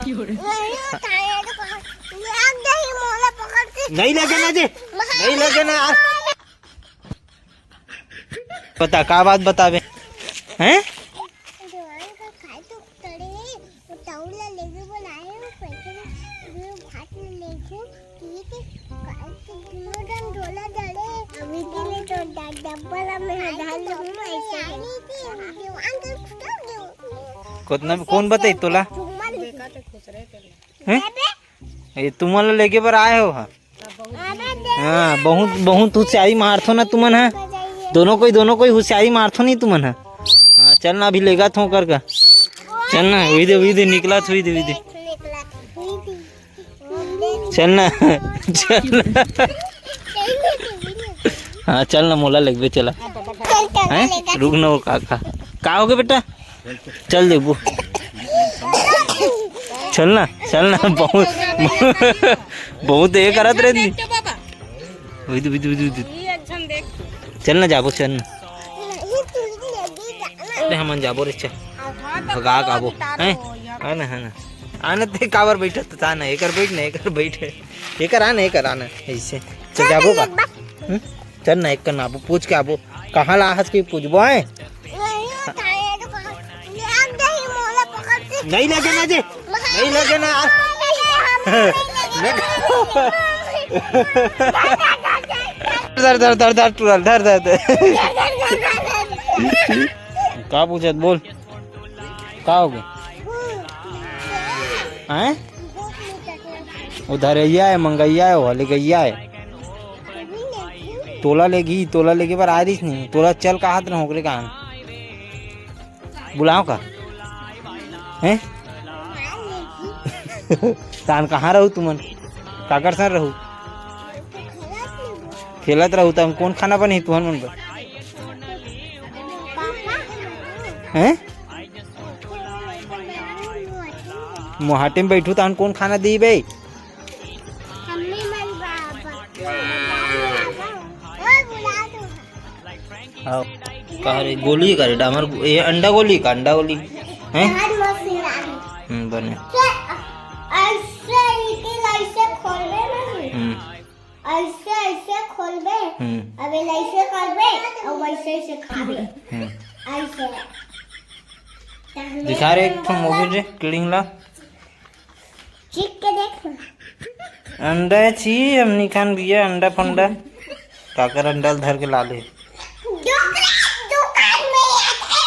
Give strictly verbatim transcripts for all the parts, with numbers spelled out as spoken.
नहीं उठाया तो कहा, लग गई मोला पकड़ के। नहीं लगे ना जे, नहीं लगे ना। बता, का बात बताबे? हैं? जवान का खाए तो तड़े, वो तौला लेके बनाए, वो पैसे भी भात में लेके, ठीक है, काल के दोनों दन डोला डले। अभी के लिए तो ड-, डब्बा ला मैं डाल दूँ, ऐसे है। जवान का खुटा दो। कितना, कौन बताई तोला? चुम्मा ले। हैं? अबे। ये तुमन ला लेके बर आए हो, हाँ? अबे दे। हाँ, बहुत, बहुत होशियारी मारथो ना तुमन, हाँ? दोनों कोई, दोनों कोई होशियारी मारथो नहीं तुमन, हाँ? हाँ, चल ना, अभी लेगा थो कर का। चल ना, वही दे, वही दे, निकला थो, वही दे, वही दे। निकला, वही दे। चल ना, चल ना। हाँ, चल ना, मोला लेगबे, चला। हैं? रुक ना, वो का, का, का हो गया बेटा? चल देबो। चल ना, चल ना, बहुत, बहुत ये करत रहे नी। विदु, विदु, विदु, विदु। चल ना, जाबो, चल ना। अरे, हमन जाबो रे, चल। भगा के आबो, हैं? आ ना, आ ना। आ ना, ते काबर बैठत, आ ना, एकर बैठ ना, एकर बैठ। एकर आ ना, एकर आ ना, ऐसे। चल, जाबो का? हम्म? चल ना, एक कन आबो, पूछ के आबो। कहाँ ला हस के पूछबो, हैं? नहीं लगे ना जे, नहीं लगे ना। धर, धर, धर, धर, टूरा ल, धर, धर, धर। का पूछत, बोल, का हो गया? हैं? वो धरैया है, मंगैया है, वो हले गैया है। तोला लेगी, तोला लेगे बर आ रहीस नहीं, तोला चल कहत रहूं ओकरे कारण। बुलाओ का? हैं? तान कहाँ रहू तुमन? काकर संग रहू? खेलत रहू, तब कौन खाना बनी तुहन मन बर? हैं? मोहाटी में बैठू, तान कौन खाना दी बे? हाँ, का रे, गोली का रे, डामर, ये अंडा गोली का, अंडा गोली, हैं? हम्म, बने। ऐसे, ऐसे खोलबे ना। हम्म। ऐसे, ऐसे खोलबे। हम्म। अब ऐसे करबे, और वैसे, ऐसे खाबे। हम्म। ऐसे। दिखा रे, एक ठो मोबाइल रे, किडिंग ला। चीख के देख ना। अंडा छी, हमनी खान बिया अंडा फंडा। काकर अंडा ल धर के लाले। डोकरा दुकान में आते।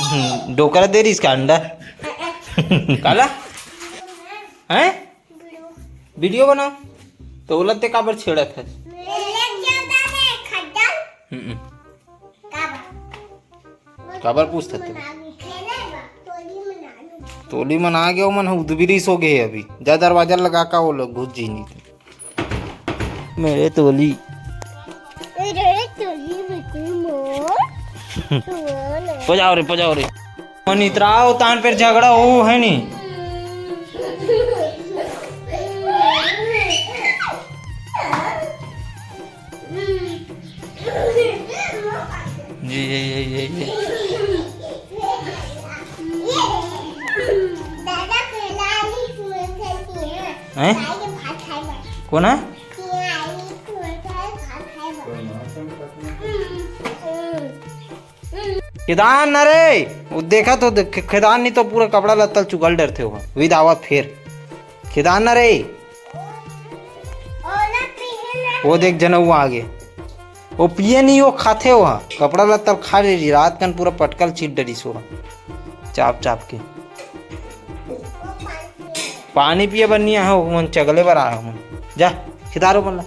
हम्म, डोकरा दे रही इसका अंडा। काला? हैं? वीडियो बनाओ। तो बोलत ते काबर छेड़त है? ले जाता है खड्डा। हम्म। काबर पूछत हते? तोली मन आ गे, ओमन ह उदबिरी सो गे हे अभी। जा दरवाजा लगा का, वो लोग घुस जी नहीं। मेरे तोली। पजाओ रे, पजाओ रे। मन इतराओ तान पर झगड़ा हो है नी। जी, ये, ये, ये, ये। हैं? कौन है? खेदान न रे, वो देखा तो देख, खेदान नहीं तो पूरा कपड़ा लत्ता चुगल डरथे हो, विद आवत फिर। खेदान न रे। वो देख जनउआ आगे। वो पिए नहीं, वो खाथे, वो कपड़ा लत्ता खा ले रही, रात कन पूरा पटकल छीट डरी सो चाप चाप के। पानी पिए बर नहीं आए हो मन, चगले बर आए हो मन। जा, खिदारो मन ला।